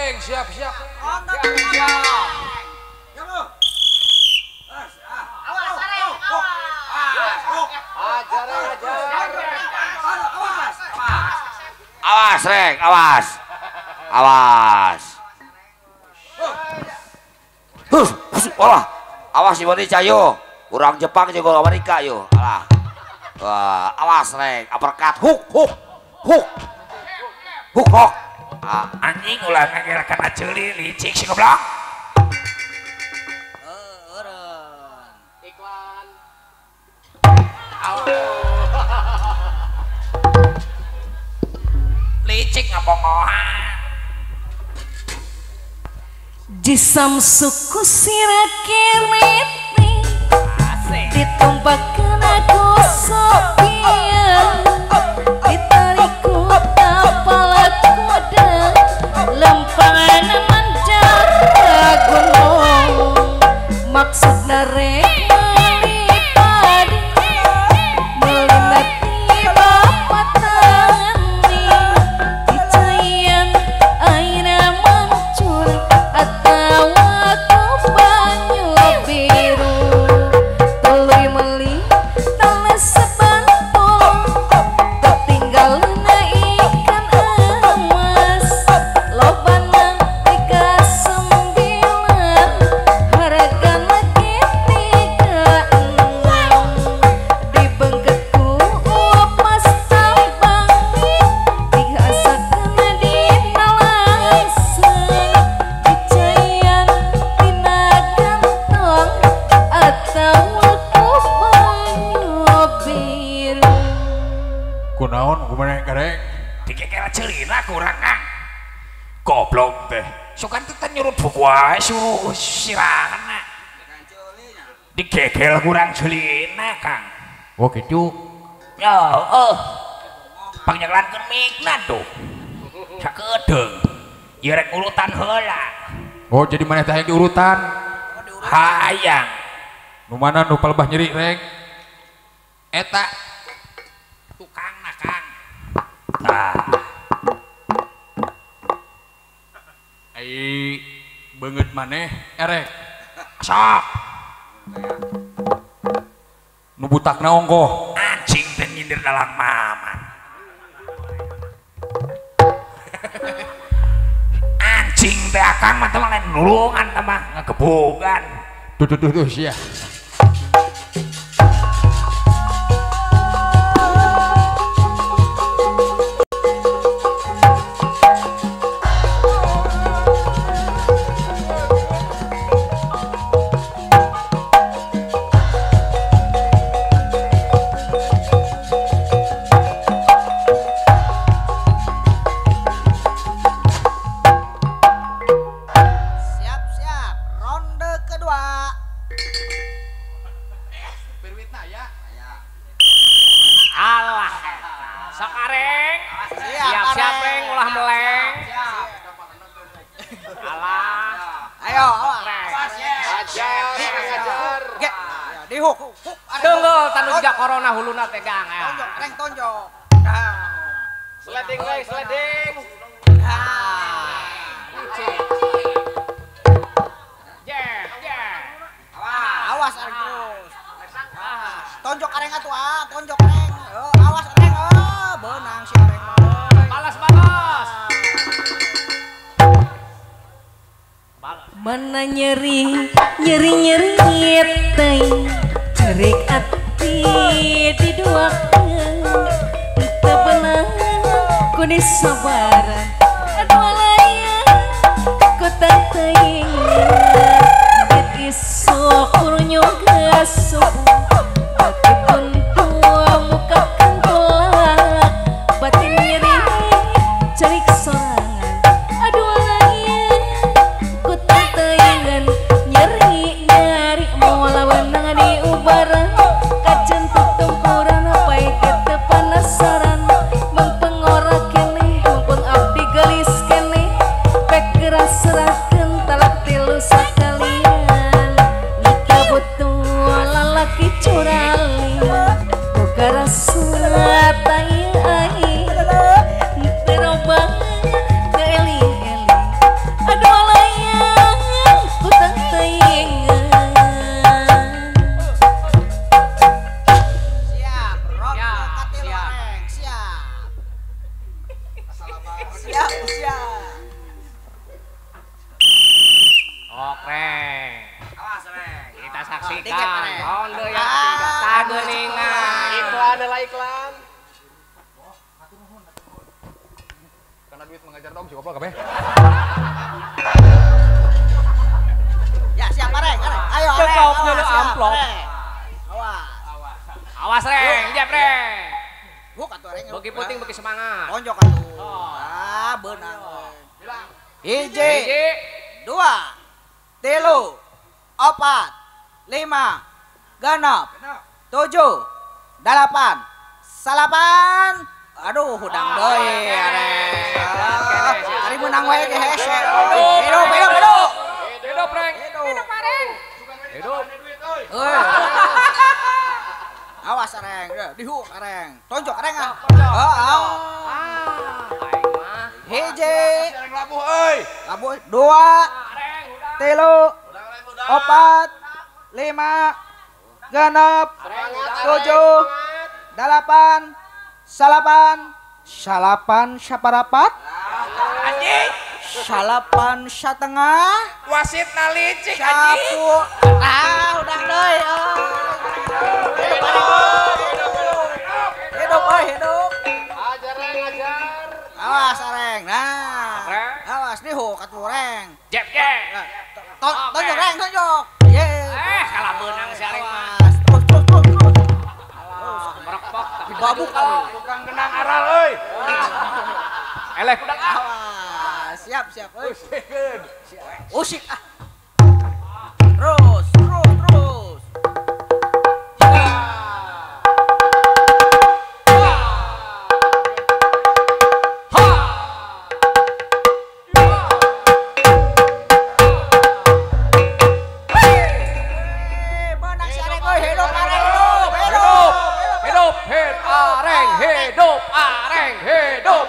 Reng, siap siap. Awas Reng, awas. Ajar ajar. Awas. Awas Reng, awas. Awas. Hus, olah. Awas Indonesia yo. Urang Jepang juga Amerika yo. Alah. Wah, awas Reng, uppercut, hook, hook, hook. Hook, hook. Ah. Anjing ulah ngagerakan aceuli licik si goblok. Iklan. Licik ngabongohan. Jisam suku sirakereti ditumpahkan aku Sophia ditariku tapala kuda lempangan manjat ke gunung maksudna rek meuli padi melinati bapak tani dicaian airna mancur atawa ku banyu biru tuluy meuli teles sebantul tertinggalna ikan emas lobana 39 hargana ge 36 dibengketku upas tambang dihasakeun dina langsung dicaian tina kantong atawa ku banyu biru. Kunaon kumaha kareng? Dikekel ceulina kurang Kang. Goblok teh. Sukan teh nyurut buku wae suruh sirahna. Digegel kurang ceulina Kang. Oh gitu. Ya, heeh. Pangnyeklankeun mikna tuh. Sakedeung. Ieu rek urutan heula. Oh jadi maneh teh hayang diurutan. Hayang. Nu mana nu palebah nyeri Reng? Eta tukangna Kang. Tah. Ai beungeut maneh erek. Sok. Nu butakna ongkoh. Anjing teh nyindir dalang maman. Anjing teh akang mah teh lain nulungan teh mah ngagebogan. Tuh tuh tuh tuh sia. Siap-siap, ronde kedua. Alah. Sok areng. Siap-siap Reng ulah meleng. Alah. Ayo, awas. Ajar, ajar. Ge, dihuk. Tunggul tanu juga corona huluna teh Kang ya. Tonjok, Reng tonjok. Nah. Sliding Reng, sliding. Nah. Jab, jab. Awas areng terus. Tonjok areng atuh ah, tonjok Reng. Oh, awas Reng, oh, beunang si Areng mah. Balas, balas. Balas. Mana nyeri nyeri nyeri teh cerik ati diduakeun teu beunang ku disabaran aduh alaya ku teuing dit isuk kurunyoga subuh batin tua muka kentolak batin nyeri cerik sorangan aduh alaya ku teuingan nyeri nyari moal wenang di ubaran kajen tutung kurang apa teu penasaran mengpengora keneh mumpung abdi Kang. Ronde yang ketiga. Tageuningan. Iklan lah iklan. Karena duit mengajar dong cukup lah kabeh. Ya siap areng, areng. Ayo areng. Cekop amplop. Awas. Awas reng, jep reng. Buk atuh areng. Beuki puting beuki semangat. Tonjok atuh. Ah, beunang. Hiji, dua, tilu, opat, lima, genep, tujuh, dalapan, salapan. Aduh, hudang deui areng. Ari meunang wae ge hese. Hidup, hidup, hidup. Hidup reng. Hidup areng. Hidup. Awas areng, dihuk areng. Tonjok areng ah. Heeh. Aing mah. Hiji. Labuh euy. Labuh dua. Tilu. Opat. Lima. Genep. Tujuh. Dalapan. Salapan. Salapan saparapat. Anjing. Salapan satengah. Wasit nalicik anjing. Ah, udah deui. Hidup, hidup. Ajar reng, ajar. Awas areng. Nah. Awas dihuk atuh reng. Jep, jep. Tonjok reng, tonjok. Ye. Kalah beunang si areng mah. Terus, terus, terus, terus. Merepok tapi babuk atuh. Tukang genang aral euy. Eleh udah ah. Awas, siap, siap euy. Usikeun. Usik ah. Terus, terus, terus. Hidup, areng, hidup, areng, hidup.